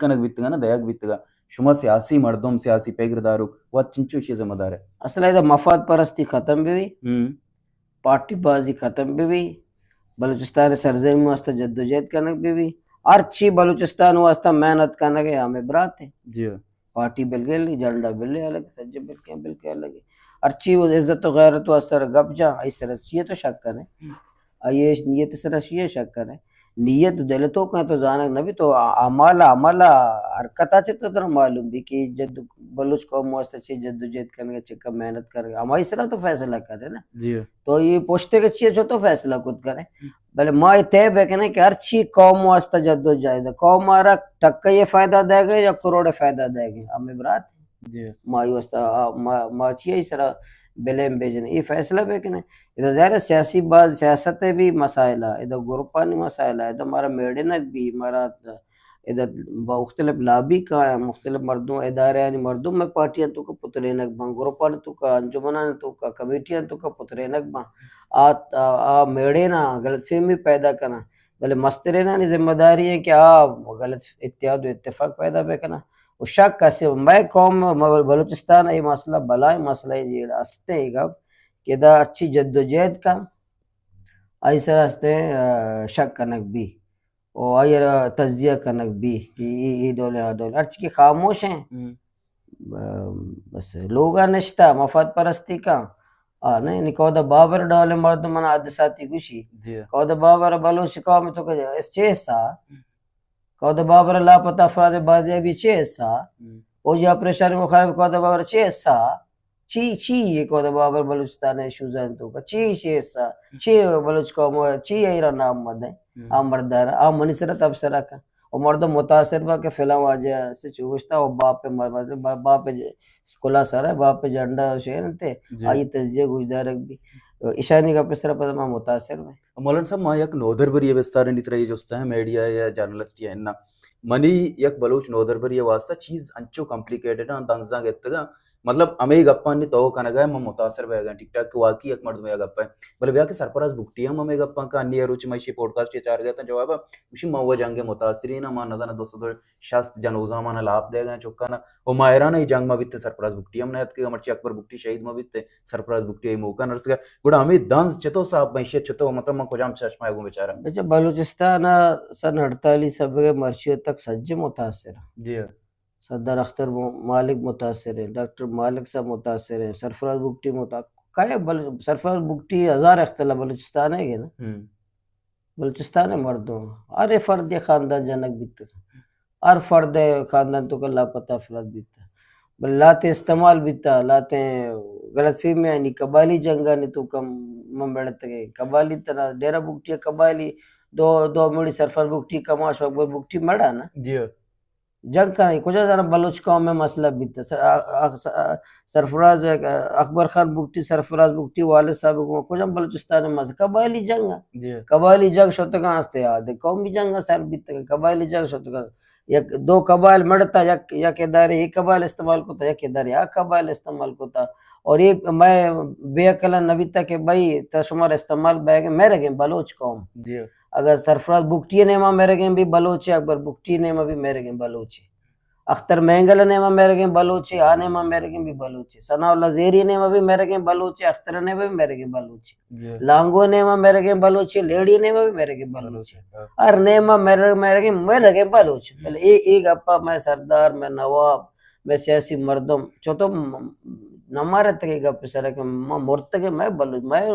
کنگ بیتگا نا، دئیگ بیتگا۔ شما سیاسی مردم، سیاسی پگر داروک وت چنچو ایشی ذمہ دار ئے؟ اصل ءَ ادا مفاد پرستی ختم بہ بی، ہم۔ پارٹی بازی ختم بہ بی، بلوچستان سرزمین واسطہ جدوجہد کنگ بہ بی، ہر چی بلوچستان واسطہ محنت کنگ ءَ ہمے برات ایں۔ جی۔ پارٹی بلکل، جھنڈا بلے الگ، سجے بلکیں، بلکیں الگ۔ ہر چی وہ عزت و غیرت واسطہ گپ جا، آئی سر چیئے تو شک کنے۔ ہم۔ آئی نیت سر چیئے شک کنے۔ نیت دل تو کہیں تو زانگ نبی تو اعمال، عمل، حرکت چہ تو ترا معلوم بی کہ جد بلوچ قوم واسطہ چے جدوجہد کنگے، چکا محنت کنگے، ہمائی سرا تو فیصلہ کرے نا۔ جی۔ تو یہ پوچھتے کہ چیئے چو تو فیصلہ کت کرے۔ ہم۔ بلے ما یہ طے بکنیں کہ ہر چی قوم واسطہ جدوجہد، قوم آرا ٹکہ یہ فائدہ دے گئے یا کروڑ فائدہ دے گئے، ہمیں برات۔ جی۔ ما یہ واسطہ، آ، ما، ما چی ای سرا بلیم بیجن، یہ فیصلہ بکنیں۔ ادا ظاہر ہے سیاسی باز، سیاست بھی مسائل ہے، ادا گروپانی مسائل ہے، ادا مارا میڑنک بھی، مارا ادا مختلف لابی کا، مختلف مردم، ادارے آنی مردم میں پارٹیاں تو کا پترینک باں، گروپانی تو کا، انجمنانی تو کا، کمیٹیاں تو کا پترینک باں۔ آ، آ، آ میڑینا غلط فہمی پیدا کنا۔ بلے مسترینانی ذمہ داری ہے کہ آ غلط اتحاد و اتفاق پیدا بکنا۔ و شک اسے مئے قوم، مئے بلوچستان یہ مسئلہ بلائیں مسئلہ ہے، یہ ہستے گپ کہ دا اچھی جدوجہد کا، آئی سر ہستے، آ، شک کنک بھی۔ و آئی را تجزیہ کنگ بی کہ ای، ای ڈول، آ ڈول۔ ہرچی کہ خاموش ہیں، ہم۔ ب-، بس لوگا نشتا، مفاد پرستی کا۔ آ، نہیں، نی کودا بابر ڈول مردم منا حد ساتی گوشی۔ جی۔ کودا بابر بلوچ قوم تو کہ اس چے حصہ؟ ہم۔ کودا بابر لاپتہ افراد بازیابی چے حصہ؟ ہم۔ او جا پریشانی مخالف کودا بابر چے حصہ؟ چی، چی یہ کودا بابر بلوچستان ایشوز ہیں تو کا؟ چی، چی حصہ؟ چی بلوچ قوم ہے؟ چی ایرا نام مد ہے؟ ہم۔ آ مردار، آ منی سر تبصرہ کا۔ او مردم متاثر با کہ فلاں واجہ سے چوشتا او باپ پہ مر-، مر-، با-، باپ پہ ج-، کلا سر ہے، باپ پہ جھنڈا شیر تے، جی۔ آئی تجزیہ گوشدارک بھی۔ اشانی کا پسر پتہ ما متاثر میں۔ مولانا صاحب، ما یک نودربری بستارے نی ترا یہ جستا ہے، میڈیا یا جرنلسٹ یا انہ۔ منی یک بلوچ نودربری واسطہ چیز انچو کمپلیکیٹڈ ہیں، دنزاں گتگا۔ مطلب، ہمے گپاں نی تو کنگا ہے، من متاثر بہ گا، ٹھیک ٹھاک کہ واقعی یک مردم یا گپ ہے۔ بلے بیا کہ سرفراز بگٹی ہم ہمے گپاں کا، انی روچ ما ایشی پوڈکاسٹ چار گئے تھا جواب، مشی ما وہ جنگ متاثرین، ما نزانہ دو سد شست جنوزامانا لاپ دے گئے چکانا۔ و ماہرانہ ای جنگ ما بیتے، سرفراز بگٹی ہم نہ اتکے، مرچی اکبر بگٹی شہید ما بیتے، سرفراز بگٹی ای موقع نہ رسگا۔ گڑا ہمے دنز چتو صاحب، میں ایشی چتو، مطلب، من کجام چشمہ گوں بچاراں؟ اچھا، بلوچستان سن اڑتالیس ء بغیر مرچی تک سجے متاثر ہیں۔ جی۔ سردار اختر مو-، مالک متاثر ہیں، ڈاکٹر مالک صاحب متاثر ہیں، سرفراز بگٹی متا-، کئے بل-، سرفراز بگٹی ہزار اختلاف بلوچستان ہے گے نا؟ ہم۔ بلوچستان ء مردم، ہر فرد ء خاندان جنگ بیتگ، ہر فرد ء خاندان تو کا لاپتہ افراد بیتگ، بلے لاتیں استعمال بیتگ، لاتیں غلط فہمی آنی قبائلی جنگانی تو کم من بڑتگیں، قبائلی تنا ڈیرہ بگٹی قبائلی دو، دو مڑی سرفر بگٹی کماش اکبر بگٹی مڑا نا۔ جی۔ جنگ کناں، کجا زاناں بلوچ قوم ء مسئلہ بیت؟ س-، آ-، آ-، س-، آ-، سرفراز ء، اکبر خان بگٹی، سرفراز بگٹی، والد صاحب گوں کجا بلوچستان ء مسئلہ؟ قبائلی جنگ ء۔ جی۔ قبائلی جنگ شتگاں است یاد، قومی جنگ ء سر بیتگ، قبائلی جنگ شتگاں۔ یک دو قبائل مڑتا، یک، یک ادارے یہ قبائل استعمال کتا، یک ادارے آ قبائل استعمال کتا۔ اور یہ میں بے عقل نبیتا کہ بھائی، تو شمار استعمال بیگے میرے گئے بلوچ قوم۔ جی۔ اگر سرفراز بگٹی نیما میرگیں بھی بلوچے، اکبر بگٹی نیما بھی میرگیں بلوچے، اختر مینگل نیما میرگیں بلوچے، آ نیما میرگیں بھی بلوچے، ثناء اللہ زیری نیما بھی میرگیں بلوچے، اختر نیما بھی میرگیں بلوچے، جی۔ لانگو نیما میرگیں بلوچے، لیڑی نیما بھی میرگیں بلوچے۔ بلوچے، ہاں۔ ہر نیما میر-، میرگیں، میرگیں بلوچ۔ ہم۔ بلے اے، اے گپا میں سردار، میں نواب، میں سیاسی مردم، چو تو م-، نہ مارتگے گپ سر کہ ما مرتگے، میں بلوچ، میں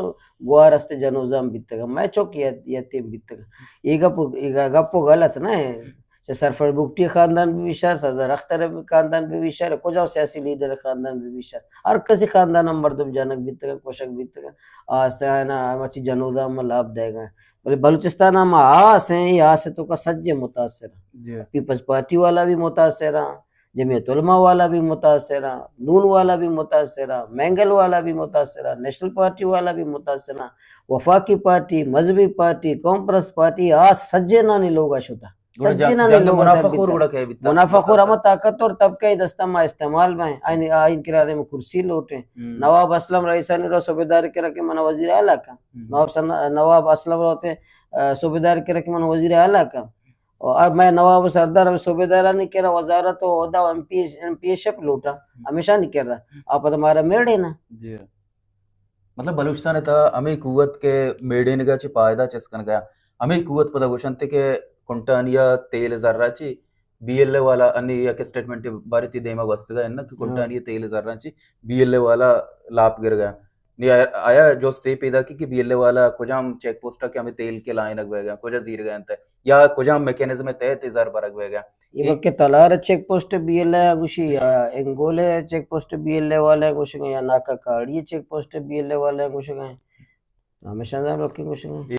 گوار است جنوزام بیتگا، میں چوک یت-، یتیم بیتگا۔ یہ گپ، یہ گپ غلط نہ ہے۔ چہ سرفر بگٹی خاندان بھی شر، سردار اختر خاندان بھی شر، کجا سیاسی لیڈر خاندان بھی شر، ہر کسی خاندان ہم مردم جنگ بیتگا، کشک بیتگا۔ آستے آنا مرچی جنوزام لاپ دے گا۔ بلے بلوچستان ہم آس ہیں، یہ آس تو کا سجے متاثر ہیں۔ جی۔ پیپلز پارٹی والا بھی متاثر ہیں، جمعیت علماء والا بھی متاثر ہیں، نون والا بھی متاثر ہیں، مینگل والا بھی متاثر ہیں، نیشنل پارٹی والا بھی متاثر ہیں، وفاقی پارٹی، مذہبی پارٹی، قوم پرست پارٹی، آ سجے نانی لوگ شتا۔ گڑا سجے جا-، نانی جنگ لوگ منافع خور گڑا کہے بیتا؟ منافع خور ہم طاقتور طبقہ ای دستا ما استعمال بائیں، آئین، آئین کرارے میں کرسی لوٹیں۔ ہم۔ نواب اسلم رئیسانی رو صوبیدار کرا کہ من وزیر اعلیٰ کا۔ ہم۔ نواب سن-، نواب اسلم روتے، آ، صوبیدار کرا کہ من وزیر اعلیٰ کا۔ اور مئے نواب سردار، ہمے صوبیدارانی کرا وزارت و عہدہ و ایم پی، ایم پی اے شپ لوٹا، ہمیشانی کرا۔ آ پدا مارا میڑے نا۔ جی۔ مطلب بلوچستان ءِ تہا ہمے قوت کہ میڑینگ ءَ چہ پائدہ چست کنگ ءَ، ہمے قوت پدا گوشنت کہ کنٹانی ءَ تیل زر ءَ چہ بی ایل اے والا انی یک اسٹیٹمنٹ بارے تی دیما گوستگ ءَ انت کہ کنٹانی ءَ تیل زر ءَ چہ بی ایل اے والا لاپ گرگ ءَ۔ نی آیا، آیا جست اے پیدا کی کہ بی ایل اے والا کجام چیک پوسٹ ءَ کہ ہمے تیل کہ لائینگ بیگ ءَ، کجا زیرگ ءَ انت یا کجام میکانزم ءِ تحت اے زر برگ بیگ ءَ؟ اے بلکہ Talar check post B L A گوشی یا انگول check post B L A والے گوشگ ءَ یا ناکا کاڑی check post B L A والے گوشگ ءَ۔ ہمیشہ زر بلکہ گوشگ ءَ۔